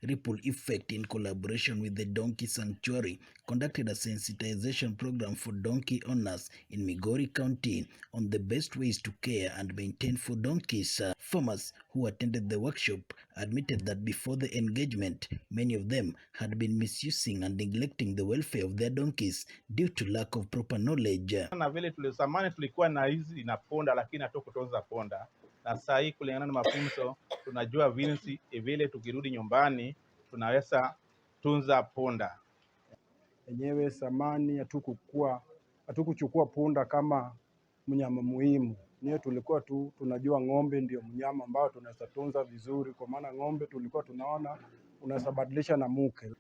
Ripple Effect, in collaboration with the Donkey Sanctuary, conducted a sensitization program for donkey owners in Migori County on the best ways to care and maintain for donkeys. Farmers who attended the workshop admitted that before the engagement, many of them had been misusing and neglecting the welfare of their donkeys due to lack of proper knowledge. Na vile tulisamani tulikuwa na hizi na punda, lakini hatukutunza punda, na saa hii kulingana na mafunzo tunajua vinsi vile tukirudi nyumbani tunaweza tunza punda. Enyewe zamani hatukuchukua punda kama mnyama muhimu. Niyo tulikuwa tu tunajua ng'ombe ndio mnyama ambao tunaweza tunza vizuri, kwa maana ng'ombe tulikuwa tunaona unaweza badilisha na mke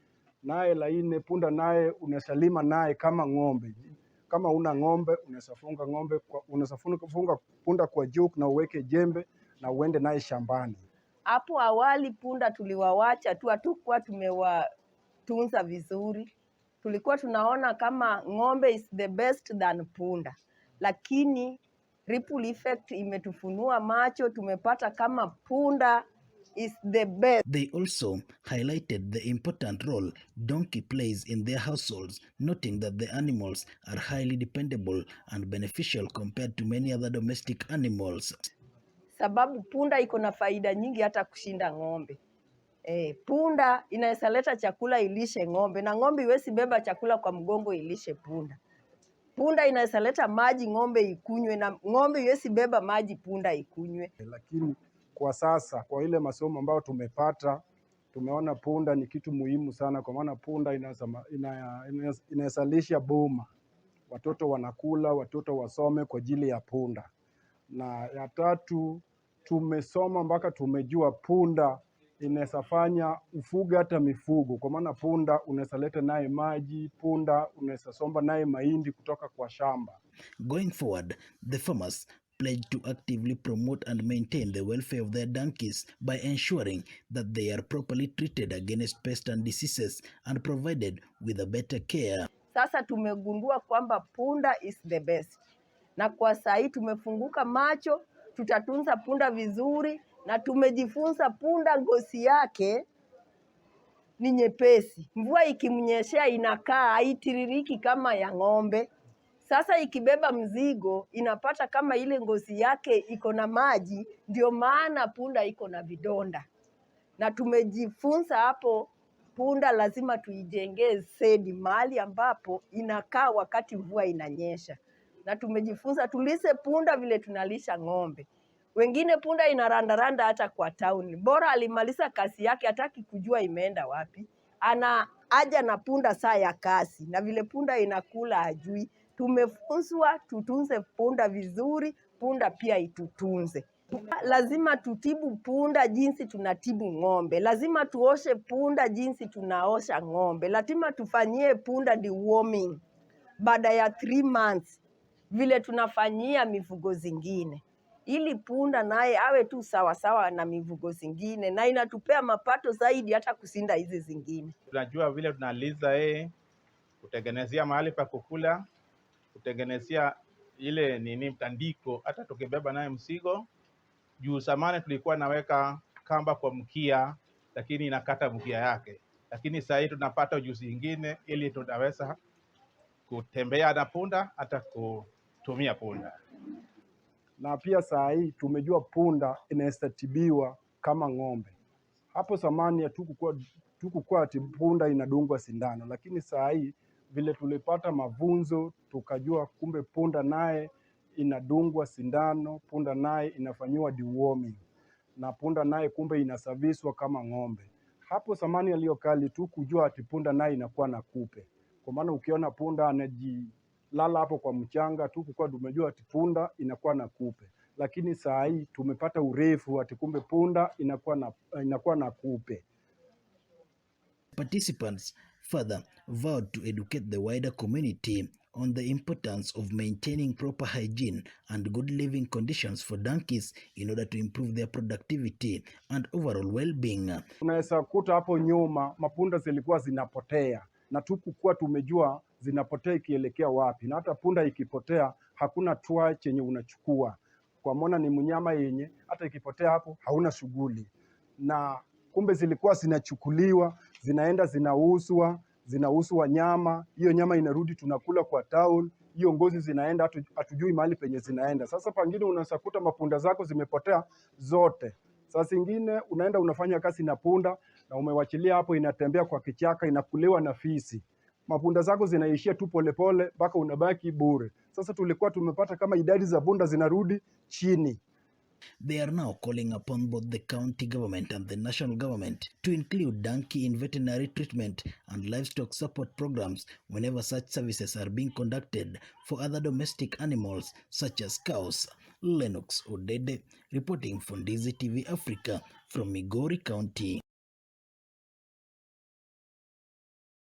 naye, laini punda naye unaweza lima naye kama ng'ombe. Kama una ng'ombe unaweza funga ng'ombe kwa, unaweza funga punda kwa juu na uweke jembe na uende naye shambani. Hapo awali punda tuliwawacha tu, hatukuwa tumewatunza vizuri. Tulikuwa tunaona kama ng'ombe is the best than punda, lakini Ripple Effect imetufunua macho, tumepata kama punda is the best. They also highlighted the important role donkey plays in their households, noting that the animals are highly dependable and beneficial compared to many other domestic animals. Sababu punda iko na faida nyingi hata kushinda ng'ombe. E, punda inaweza leta chakula ilishe ng'ombe, na ng'ombe iwezi beba chakula kwa mgongo ilishe punda. Punda inaweza leta maji ng'ombe ikunywe, na ng'ombe iwezi beba maji punda ikunywe. Lakini kwa sasa kwa ile masomo ambayo tumepata, tumeona punda ni kitu muhimu sana, kwa maana punda inaweza lisha boma, watoto wanakula, watoto wasome kwa ajili ya punda. Na ya tatu tumesoma mpaka tumejua punda inaweza fanya ufuge hata mifugo, kwa maana punda unaweza leta naye maji, punda unaweza somba naye mahindi kutoka kwa shamba. Going forward, the farmers pledged to actively promote and maintain the welfare of their donkeys by ensuring that they are properly treated against pests and diseases and provided with a better care. Sasa tumegundua kwamba punda is the best, na kwa saa hii tumefunguka macho, tutatunza punda vizuri, na tumejifunza punda ngozi yake ni nyepesi, mvua ikimnyeshea inakaa haitiririki kama ya ng'ombe. Sasa ikibeba mzigo inapata kama ile ngozi yake iko na maji, ndio maana punda iko na vidonda. Na tumejifunza hapo, punda lazima tuijengee shed mahali ambapo inakaa wakati mvua inanyesha, na tumejifunza tulishe punda vile tunalisha ng'ombe. Wengine punda inarandaranda hata kwa town, bora alimaliza kazi yake, hataki kujua imeenda wapi. Ana aja na punda saa ya kazi, na vile punda inakula ajui. Tumefunzwa tutunze punda vizuri, punda pia itutunze. Lazima tutibu punda jinsi tunatibu ng'ombe, lazima tuoshe punda jinsi tunaosha ng'ombe, lazima tufanyie punda deworming baada ya 3 months vile tunafanyia mifugo zingine, ili punda naye awe tu sawasawa na mifugo zingine, na inatupea mapato zaidi hata kushinda hizi zingine. Tunajua vile tunalisha yeye, kutengenezea mahali pa kukula, kutengenezea ile nini mtandiko, hata tukibeba naye mzigo. Juu zamani tulikuwa naweka kamba kwa mkia, lakini inakata mkia yake, lakini sasa hii tunapata ujuzi ingine ili tunaweza kutembea na punda hata kutumia punda. Na pia saa hii tumejua punda inaweza tibiwa kama ng'ombe. Hapo zamani hatukukuwa ati punda inadungwa sindano, lakini saa hii vile tulipata mafunzo tukajua kumbe punda naye inadungwa sindano, punda naye inafanyiwa deworming na punda naye kumbe inasafishwa kama ng'ombe. Hapo zamani aliyokali tu kujua ati punda naye inakuwa na kupe, kwa maana ukiona punda anajilala hapo kwa mchanga tu kukuwa tumejua ati punda inakuwa na kupe, lakini saa hii tumepata urefu ati kumbe punda inakuwa na kupe. Participants further vowed to educate the wider community on the importance of maintaining proper hygiene and good living conditions for donkeys in order to improve their productivity and overall well-being. Unaweza kuta hapo nyuma mapunda zilikuwa zinapotea na tukukuwa tumejua zinapotea ikielekea wapi, na hata punda ikipotea hakuna tua chenye unachukua, kwa maana ni mnyama yenye hata ikipotea hapo hauna shughuli na Kumbe zilikuwa zinachukuliwa, zinaenda zinauzwa, zinauzwa nyama, hiyo nyama inarudi tunakula kwa town, hiyo ngozi zinaenda hatujui mahali penye zinaenda. Sasa pangine unaweza kuta mapunda zako zimepotea zote. Saa zingine unaenda unafanya kazi na punda na umewachilia hapo, inatembea kwa kichaka, inakuliwa na fisi, mapunda zako zinaishia tu polepole mpaka unabaki bure. Sasa tulikuwa tumepata kama idadi za punda zinarudi chini. They are now calling upon both the county government and the national government to include donkey in veterinary treatment and livestock support programs whenever such services are being conducted for other domestic animals such as cows. Lennox Odede reporting for Ndizi TV Africa from Migori County.